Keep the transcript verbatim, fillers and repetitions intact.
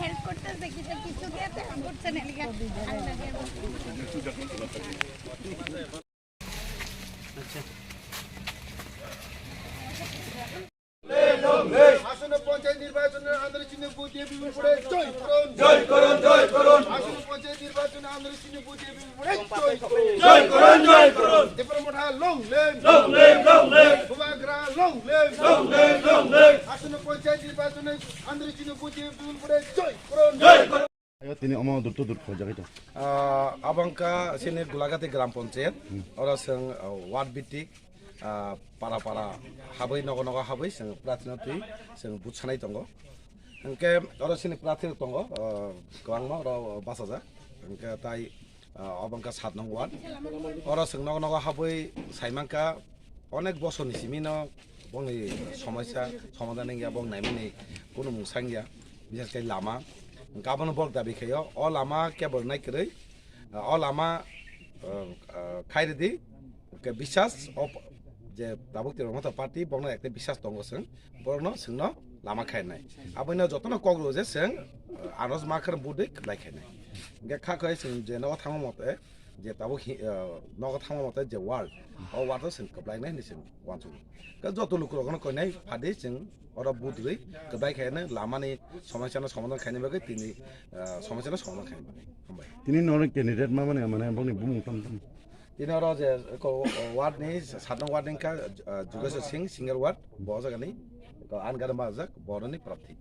হেল্প করতেছে, কিছু কিছু দিয়ে তো হেল্প করছে না, এদিকে আল্লাহ দিয়ে। আসন্ন পঞ্চায়েত নির্বাচনে আন্ধ্র চিহ্নে ভোট দিয়ে বিপুল ভোটে জয় করুন। জয় করুন, জয় করুন। আসন্ন পঞ্চায়েত নির্বাচনে আন্ধ্র চিহ্নে ভোট দিয়ে বিপুল ভোটে জয় করুন। জয় করুন, জয় করুন। Tipra Motha long live। Long live, long live। Bubagra long live। Long live, long live। আসন্ন পঞ্চায়েত নির্বাচনে আন্ধ্র চিহ্নে ভোট দিয়ে বিপুল ভোটে জয় করুন। জয় করুন। Ayo, tini omo dur to dur khojagwi tong. Ah, abangka sini Gulagati Gram Panchayat, oro seng, ah, ward bitik, ah, para para habwi nogo nogo habwi seng prathina twi seng butsanai tongo. Hingke oro sini prathi tongo, ah, kwbangma oro bachajak. Hingke tai, ah, abangka sat nong ward. Oro seng nogo nogo habwi saimangka, onek bosor ni simi no bongni somosya somadhan wngya, bong naimani kunu mung sangya, bisas khe lama. Hingke abono bok dabi khaio, o lama kebo nai kwrwi, o lama, ah, ah, khairidi, hingke bisas o p-, je tabuk Tipra Motha Party bongno ekta bisas tongo chwng, borokno chwngno lama khainai. Abono jotono kok rw je chwng, ah, anos ma khar budwi kwplai khainai. Hingke kha khoi chwng je nogo thangma mote, je tabuk hi-, ah, nogo thangma mote je ward, o ward o chwng kwplainai hinwi chwng uansukgo. Khe joto lukurokno koinai phadi chwng oro budwi kwplai khainai lamani somosya no somadhan khainai bagwi tini, ah, somosya no somadhan khainai bagwi. Hambai. Tini nono candidate ma mane, mane bongni bumung tam tam. Tini oro je ko ward ni, sat nong ward ni kha, ah, Jugeswar Singh, single ward, bo jagani, ko an gada majak, boroni prarthi.